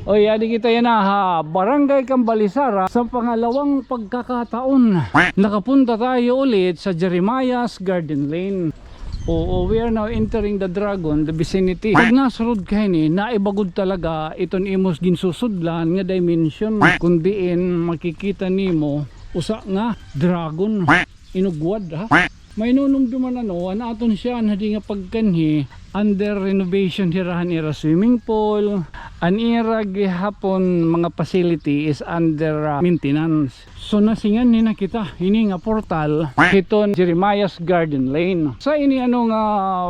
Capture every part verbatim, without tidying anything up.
Oy, adi kita yana ha Barangay Cambalisara sa pangalawang pagkakataon. Nakapunta tayo ulit sa Jeremiah's Garden Lane. Oo, we are now entering the Dragon, the vicinity. Pag nasurod ka hini, naiba gud talaga iton imo ginsusudlan nga dimension. Kun diin makikita nimo usa nga dragon. Inugwad, ha? May nunumduman, ano, an aton siya, an hadi nga pagkanhi, under renovation hira han ira swimming pool. An ira gihapon mga facility is under, ah, maintenance. So, nasinganhi na kita hini nga portal hiton Jeremiah's Garden Lane. Sa ini, ano, nga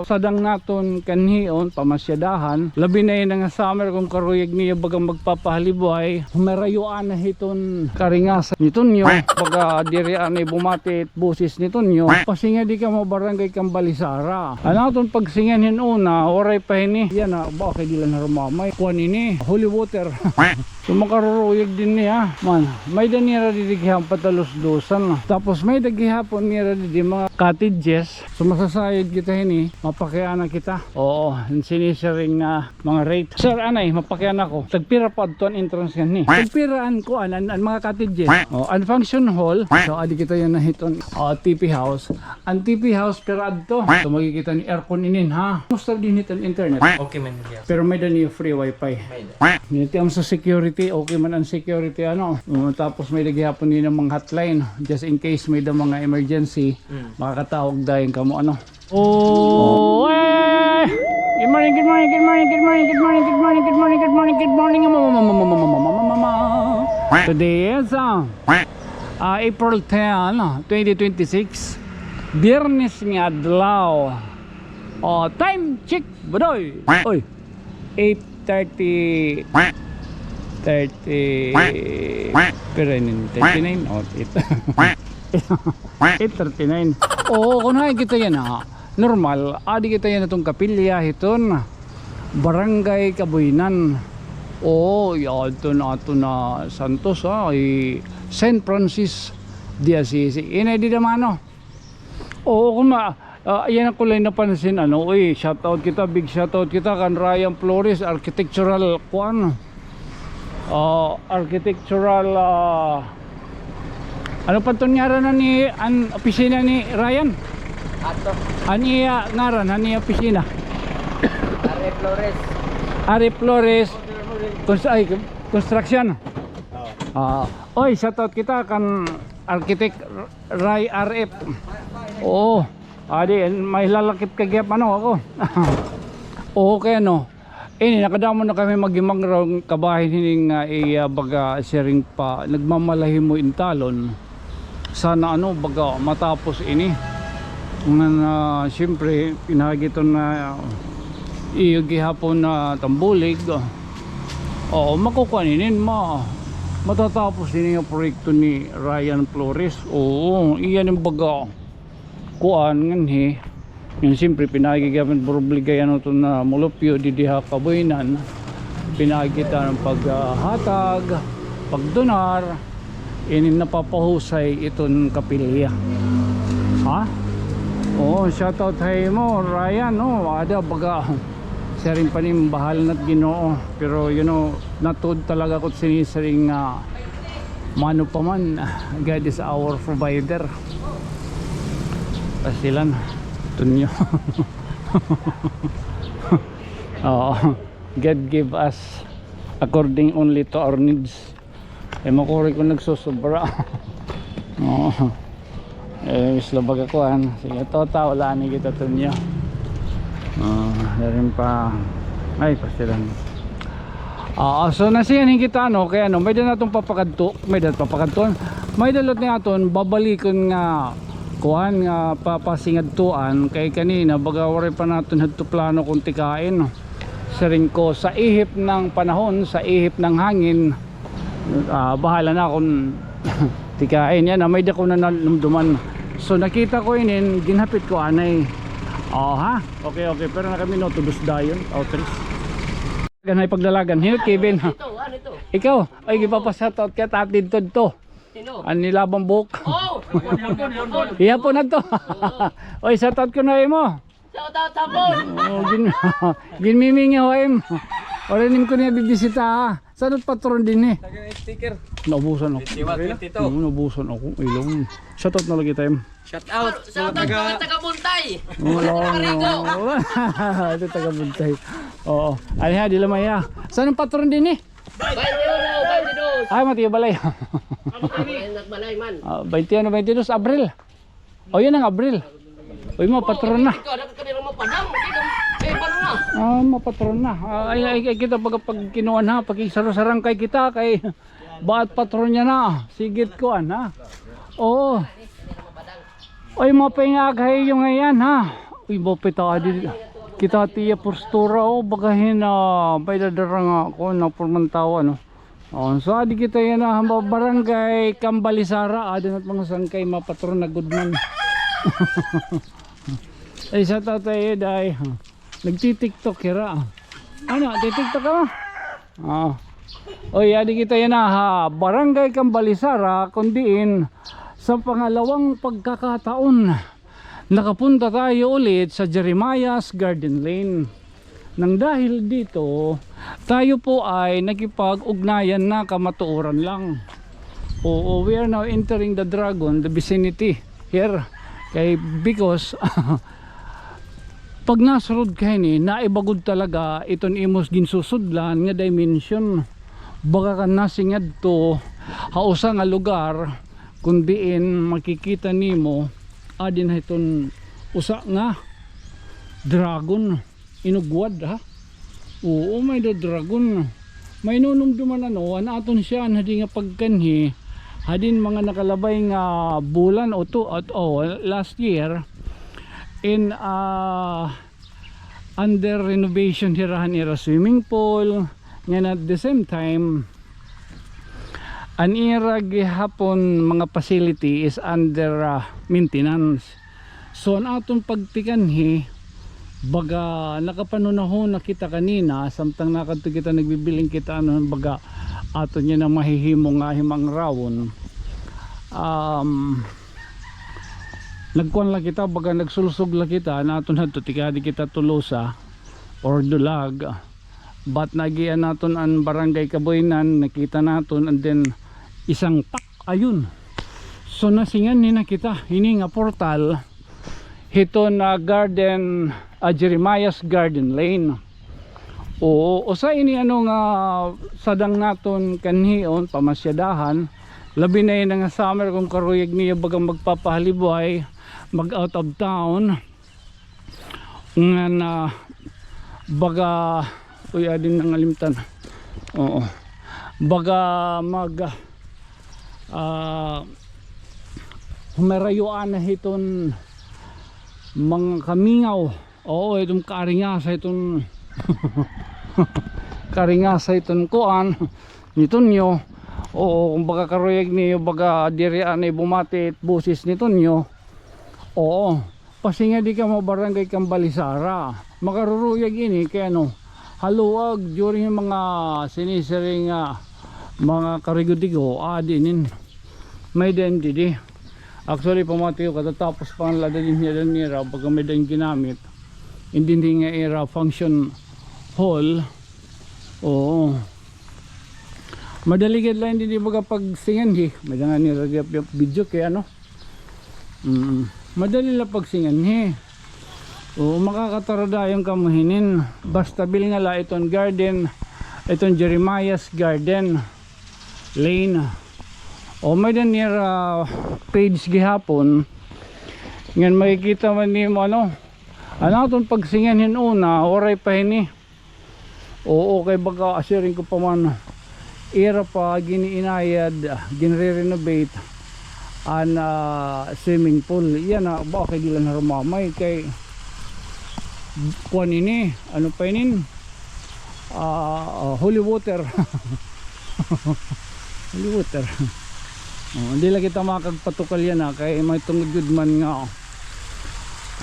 sadang naton kanhion, pamasyadahan, labi na ini nga summer, kun karuyag niyo baga magpapahalibway, humarayuan na hiton karingasan ni Tonyo. Baga diri anay bumati boses ni Tonyo. Pasingadi kamo Barangay Cambalisara. An aton pagsingan hin una, waray pa hini. Yana, ba, kay diri la narumamay. Kuan ini, holy water. So, makaruruyag dinhi, ha. Man, may-ada nira didi gihapon patalusdusan. Tapos may-ada gihapon nira didi mga cottages. So, masasayod kita hini, mapakiana kita. Oo, an sinisiring nga mga rate. Sir, anay, mapakiana ko. Tagpira pa adto an entrance nganhi? Tagpira an kuan, an, an mga cottages? O, an function hall. So, adi kita yana hiton, ah, T P house. An T P house, pira adto? So, makikita ni aircon inin, ha? Kumusta dinhi hiton internet? Okay man, yes. Pero may-ada niyo free wifi? May-ada. Didto an sa security, okay man an security, ano? Mm, tapos may-ada gihapon dinhi mga hotline, just in case may-ada mga emergency, makakatawag dayon kamo, ano? Oh, eh! Good morning, good morning, good morning, good morning, good morning, good morning, good morning, good morning, good morning. Today is, uh, uh, April ten, twenty twenty-six. Biyernes nga adlaw. Oh, time check, Budoy. Oy, eight thirty. Thirty. Pero inin thirty-nine. Oh, eight. Eight thirty-nine. Oo, kun hain kita yana, ha. Normal, adi kita yana hiton kapilya hiton Barangay Kabuinan. Oo, iya adto na, adto na Santos, ha, hi Saint Francis de Assisi. Inay dida, mano. Oo, kun ma-, ah, yana ko la napansin, ano, uy, shout out kita, big shout out kita kan Ryan Flores Architectural, kuan, ah, Architectural, ah, ano pa iton ngaran ni, an opisina ni Ryan? Ato. An iya ngaran, an iya opisina? Ari Flores. Ari Flores. Cons-, ay, construction. Oo. Ah, oy, shout out kita kan Architect Ray R F. Oo. Adi, may lalakip ka gihap, ano, ako. Oo, kay ano. Ini, nakadamo na kami maghimangraw kabahin hini nga iya baga siring pa nagmamalahimo in talon. Sana, ano, baga matapos ini. Ngan, ah, siyempre, pinaagi iton nga iyo gihapon na tambulig. Oo, makukuan inin, ma-, matatapos ini nga proyekto ni Ryan Flores. Oo, iya ini baga kuan nganhi. Ngan siyempre, pinaagi gihapon, probably gay ano iton nga mulupyo didi ha Kabuinan. Pinaagi iton paghatag, pagdonar, inin napapahusay iton kapilya. Ha? Oo, shout out ha imo, Ryan, no? Ada baga, siring pa inin, bahala na it Ginoo. Pero, you know, Natuod talaga ako sinisiring nga, mano pa man, God is our provider. Pasilan, Tonyo. Oo. God give us according only to our needs. Ay, makuri ko nagsusobra. Oo. Eh, isla baga kuan. Sige, tota, wala ani kita, Tonyo. Ah, darin pa. Ay, pastilan. Ah, so, nasiyahan kita, ano, kay ano, may-ada naton papakadto, may-ada papakadton. May-ada la ni aton babalikon nga kuan nga papasingadtuan kay kanina baga waray pa naton hadto plano kon tikain. Siring ko, sa ihip ng panahon, sa ihip ng hangin, Ah, bahala na kon tikain yana, may-ada ko na nanumduman. So, nakita ko inin, ginhapit ko anay. O, ha? Okay, okay. Pero nakaminuto, dos dayon, o tres. Ganay pagdalagan. Hino, Kevin? Ito, ano ito? Ikaw, ay, gipapa-shoutout ka, Tati Dodto. Sino? An nilabang buhok. Oh! Hapon, hapon, hapon. Ihapon na to. Oo. Oy, shoutout ko na imo. Shout out sa Bon! Oh, gin-, ginmimingaw ha imo. Ora nim ko niya bibisita, ha? San-o it patron dinhi? Taga sticker. Naubusan ako. Twenty-one, twenty-two. Oo, naubusan ako. Ilong. Shout out na lagi tayo. Shout out sa mga taga Buntay. Wala, wala. Ito taga Buntay. Oo. Ay, ha, di lamay, ha. San-o it patron dinhi? Baynte uno, baynte dos. Ay, matiyo balay. Ay, nagbalay man. Ah, baynte uno, baynte dos, Abril. O, yan an Abril. Uy, mapatron na. Ikaw, dapat kami lang mapadang. Ikaw, eh, paano na? Ah, mapatron na. Ah, ay, ay, ay, kita pag, pag kinuan ha, pag sarusarangkay kita, kay baat patron niya na. Sigit kuan, ha? Oo. Uy, mapingag ha iyo ngayan, ha? Uy, mapita adi. Kita tiya postura, o, bagahin na, may dadara nga, kuan na, pormantawa, no? O, so, adi kita yana, ha, Barangay Kambalisara, adi na it mga sangkay, mapatron na gud man. Ay, sa tatay, eh, day. Nagti-TikTok hira. Ano, ti-TikTok ka ba? Ah. Oy, adi kita yana, ha, Barangay Kambalisara, kun diin sa pangalawang pagkakataon, nakapunta tayo ulit sa Jeremiah's Garden Lane. Nang dahil dito, tayo po ay nakipag-ugnayan na kamatuoran lang. Oo, we are now entering the Dragon, the vicinity here. Kay, because, pag nasurod ka hini, naiba gud talaga iton imo ginsusudlan nga dimension. Baga ka na singadto ha usa nga lugar, kun diin makikita nimo, adi na hiton usa nga dragon. Inugwad, ha? Oo, may da dragon. May nunumduman, ano, an aton siya, an hadi nga pagkanhi, hadin mga nakalabay nga bulan o to, at, oh, last year, in, ah, under renovation hira han ira swimming pool, ngan at the same time, an ira gihapon mga facility is under, ah, maintenance. So, an aton pagtikanhi, baga nakapanhunahuna kita kanina, samtang nakadto kita nagbibiling kita, ano, baga aton yana mahihimo nga himangrawon. Um, nagkuan la kita, baga nagsulsog la kita, an aton hadto, tikadi kita Tolosa or Dulag. But naagian naton an Barangay Kaboynan, nakita naton, and then isang tak, ayun. So, nasinganhi na kita, ini nga portal, hiton, ah, garden, ah, Jeremiah's Garden Lane. Oo, usa ini, ano, nga sadang naton kanhion, pamasyadahan, labi na ini nga summer, kun karuyag niyo baga magpapahalibway, mag out of town. Ngan, ah, baga, uy, adi na nga limtan. Oo. Baga mag, ah, humarayuan na hiton mga kamingaw. Oo, iton karingasa, iton karingasa, iton kuan, niton niyo. Oo, kun baga karuyag niyo, baga diri anay bumati it boses niton niyo. Oo. Pasingadi kamo Barangay Kambalisara. Makaruruyag ini kay ano, haluag during mga sinisiring nga mga karigo-digo, adi inin. May-ada didi. Actually, pamati ko, katatapos pa nga la didi niya, didi nira, baga may-ada ginamit. Hindi nga ira function hall. Oo. Madali gad la didi baga pagsinganhi. May-ada nga nira video kay ano, Mm. Madali la pagsinganhi. Oo, makakataradayon kamo hinin. Basta bilnga la iton garden, iton Jeremiah's Garden Lane. O, may-ada nira page gihapon. Ngan makikita man nimo, ano, an aton pagsinganhi una, waray pa hini. Oo, kay baga, siring ko pa man, ira pa gin-iinayad, ginre-renovate an, ah, swimming pool. Yana, ba, kay diri la narumamay kay kuan ini, ano pa inin? Ah, ah, holy water. Holy water. Oh, hindi la kita makagpatukal yana, kay may tungod gud man nga, oh,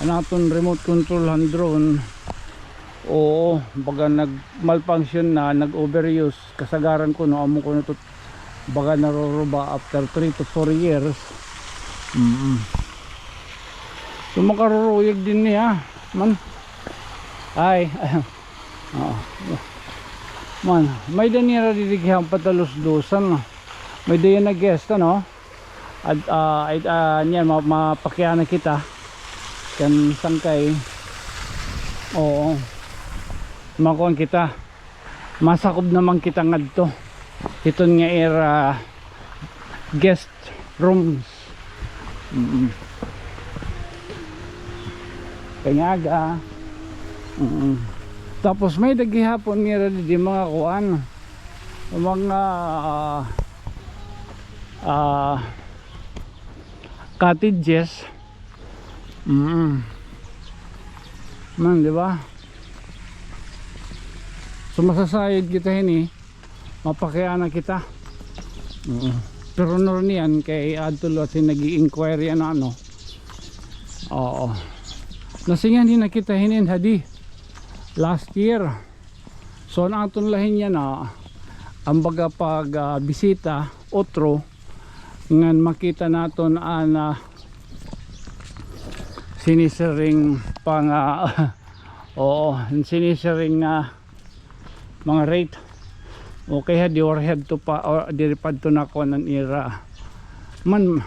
an aton remote control han drone. Oo, baga nag-malfunction na, nag-overuse. Kasagaran kuno, amo kuno to, baga naruruba after three to four years. Mm. So, makaruruyag dinhi, ha, man. Ay, oo. Man, may-ada nira didi gihapon patalusdosan. May-ada yana guest, ano? At, ah, ay, ah, niyan, ma-, mapakiana kita. Kan sangkay. Oo. Makuan kita. Masakob naman kita ngadto. Hiton nga ira guest rooms. Mm. Kanyaga. Mm. Tapos may-ada gihapon nira didi mga kuan. Mga, ah, ah, cottages. Mm. Man, di ba? So, masasayod kita hini. Mapakiana kita. Oo. Pero no niyan kay adto la hin nag-i-inquiry ano, ano. Oo. Nasingan hin nakita hinin hadi last year. So, an aton la hin yana, an baga pag, ah, bisita, otro, ngan makita naton an, ah, sinisiring pang, ah, oo, an sinisiring, ah, mga rate. Okay, ha, di waray hadto pa, o, diri pa adto nakuan an ira. Man,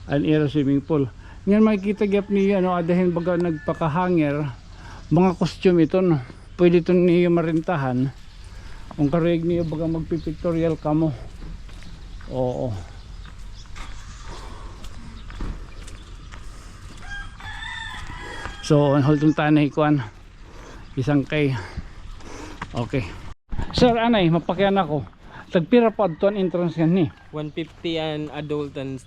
an ira swimming pool. Ngan makikita gihap niyo, ano, ada hin baga nagpaka-hanger, mga costume iton. Pwede iton niyo marentahan. Kung karuyag niyo baga magpi-pictorial kamo. Oo. So, an halton tanay kuan. Isang kay. Okay. Sir, anay, mapakiana ko. Tagpira pa adto an entrance nganhi? One fifty an adult and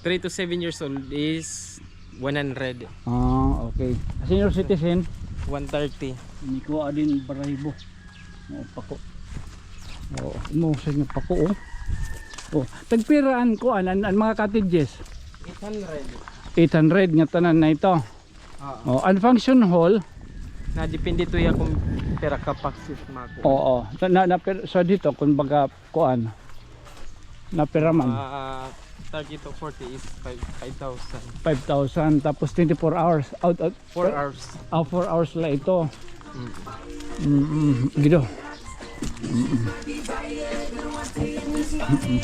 three to seven years old is one hundred. Ah, okay. Senior citizen? One thirty. Ini ko adin barahibo. Oh, pako. Oh, mo sa inyo pako, oh. Oh, tagpira an kuan, an, an mga cottages? Eight hundred. Eight hundred nga tanan na ito. Oo. Oh, an function hall? Nadepende to ya kung pira ka boxes mako. Oo. Na, na, na, pero, so dito, kung baga, kuan, napira man? Ah, thirty to forty is five, five thousand. Five thousand, tapos twenty-four hours. Out, out. Four hours. Ah, four hours la ito. Mm. Mm-mm. Gido. Mm-mm. Mm-mm.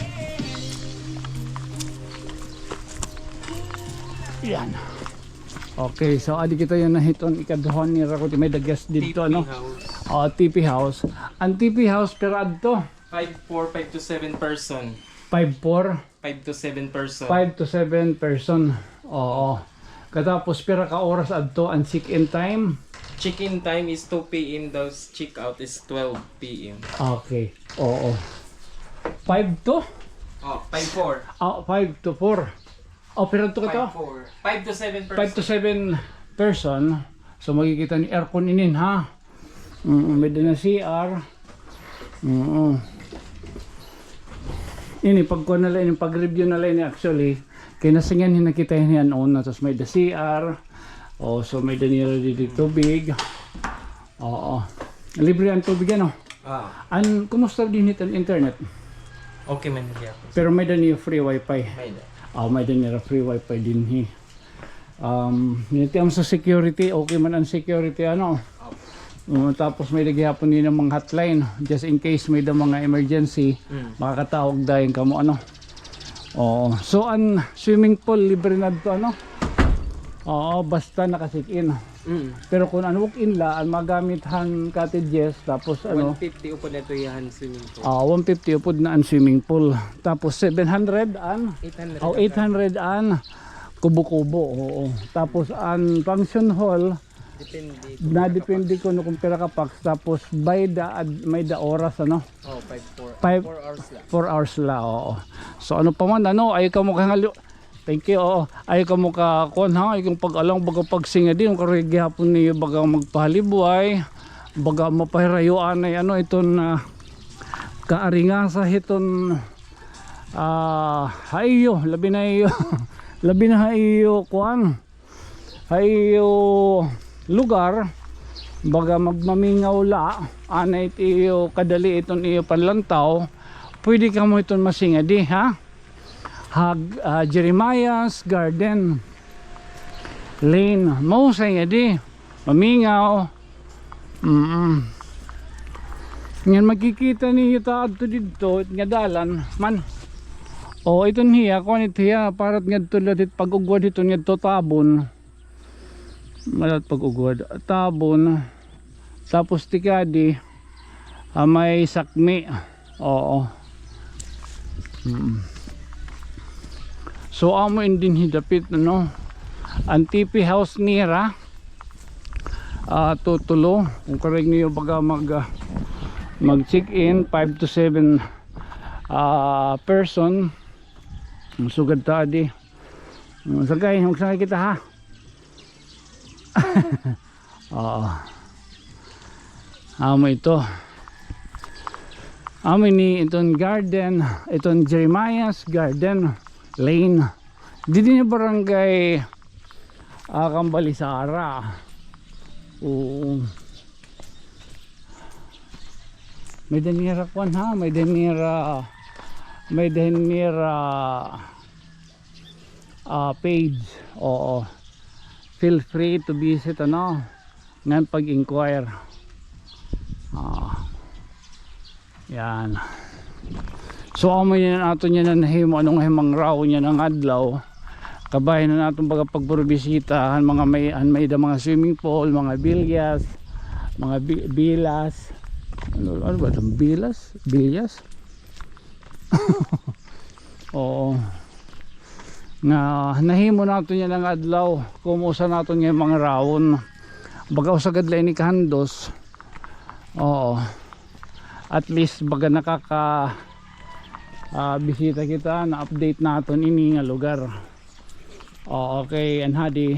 Yan. Okay, so adi kita yana hiton ikaduha nira ko, may-ada guest didto, ano? T P house. Oh, T P house. An T P house, pira adto? Five four, five to seven person. Five four? Five to seven person. Five to seven person. Oo. Katapos, pira ka oras adto an check-in time? Check-in time is two P M, tapos check-out is twelve P M. Okay. Oo. Five to? Oh, five four. Ah, five to four. Oh, pero ito ka to? Five four. Five to seven person. Five to seven person. So, makikita ni aircon inin, ha? Mm, may-ada na C R. Oo. Ini, pagkuha na la ini, pag-review na la ini, actually. Kay nasingan hin nakita hin una, tapos may-ada C R. Oh, so may-ada nira didi tubig. Oo. Libre an tubig, ano? Ah. An, kumusta dinhi an internet? Okay man gihapon. Pero may-ada niyo free wifi? May-ada. Ah, may-ada nira free wifi dinhi. Um, yun, ti am sa security, okay man an security, ano? Opo. Uh, tapos may-ada gihapon nira mga hotline, just in case may-ada mga emergency, mm, makakatawag dayon kamo, ano? Oo. So, an swimming pool, libre na adto, ano? Oo, basta naka-check-in. Mm. Pero kung an walk-in la, an magamit han cottages, tapos ano, one fifty upod na ito iya han swimming pool. Ah, one fifty upod na an swimming pool. Tapos seven hundred an, eight hundred, oh, eight hundred an kubo-kubo, oo. Tapos an function hall, depende kung, nadepende kuno kung pira ka pax. Tapos by the ad-, may-ada oras, ano? Oh, five, four, five, four hours la. Four hours la, oo. So, ano pa man, ano, ayaw kamo kahangaliw. Thank you, oo. Ayaw kamo ka, kuan, ha, ayaw kamo pag-alang, baga pagsingadi, kung karuyag gihapon niyo baga magpahalibway, baga mapahirayo anay, ano, iton, ah, kaaringasa hiton, ah, ha iyo, labi na iyo, labi na ha iyo, kuan. Ha iyo lugar, baga magmamingaw la, anay it iyo kadali iton iyo panlantaw, pwede kamo iton masingadi, ha? Ha, ah, Jeremiah's Garden Lane, mahusay ngadi, mamingaw. Mm-mm. Ngan makikita niyo ta adto didto nga dalan man. O, iton hiya, kuan ito hiya, para ngadto la dit pag-ugwad hiton ngadto Tabon. Malat pag-ugwad. Tabon. Tapos tikadi, ah, may Sakmi. Oo. Mm. So, amo in dinhi dapit, ano? An T P house nira, ah, tutulo. Kung karuyag niyo baga mag, ah, mag-check-in, five to seven, ah, person. Ang sugad ta di. Mm, sagay, magsagay kita, ha. Oo. Amo ito. Amo ini iton garden, iton Jeremiah's Garden Lane. Didi nga barangay, ah, Kambalisara. Oo. May danira kwan ha, may danira, may danira, ah, page. Oo. Feel free to visit, ano, ngan pag-inquire. Ah. Yan. So, amo yan aton yan nahimo, ano nga himangrawon yana nga adlaw. Kabahin na naton baga pagburbisita, han mga may, han may da mga swimming pool, mga bilyas, mga bi-, bilas. Ano, ano ba itong bilas? Bilyas? Oo. Nga nahimo naton yana nga adlaw, kumusta naton nga himangrawon. Baga usa gad la ini kahandos. Oo. At least baga nakaka, ah, bisita kita, na-update naton ini nga lugar. Oo, okay, an hadi.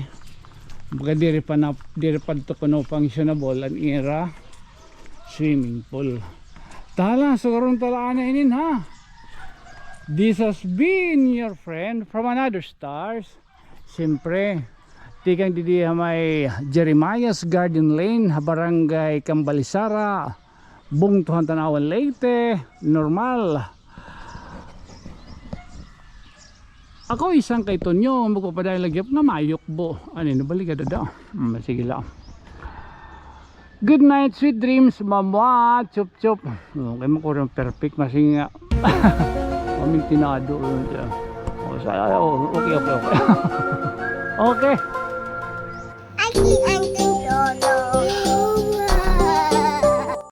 Baga diri pa na, diri pa to kuno functionable an ira swimming pool. Tala, sugaron tala ana inin, ha. This has been your friend from another stars. Siyempre, tikang didi ha may Jeremiah's Garden Lane, ha Barangay Kambalisara, bungto han Tanauan, Leyte, normal. Ako isang kay Tonyo, magpapadayon lagi nga mayukbo. Ano, nabaliga dada. Hmm, sige lang. Good night, sweet dreams, mamwa, chup chup. Okay, makurang perfect, masinga. Amintinado, yun siya. O, sa, o, okay, okay, okay. Okay.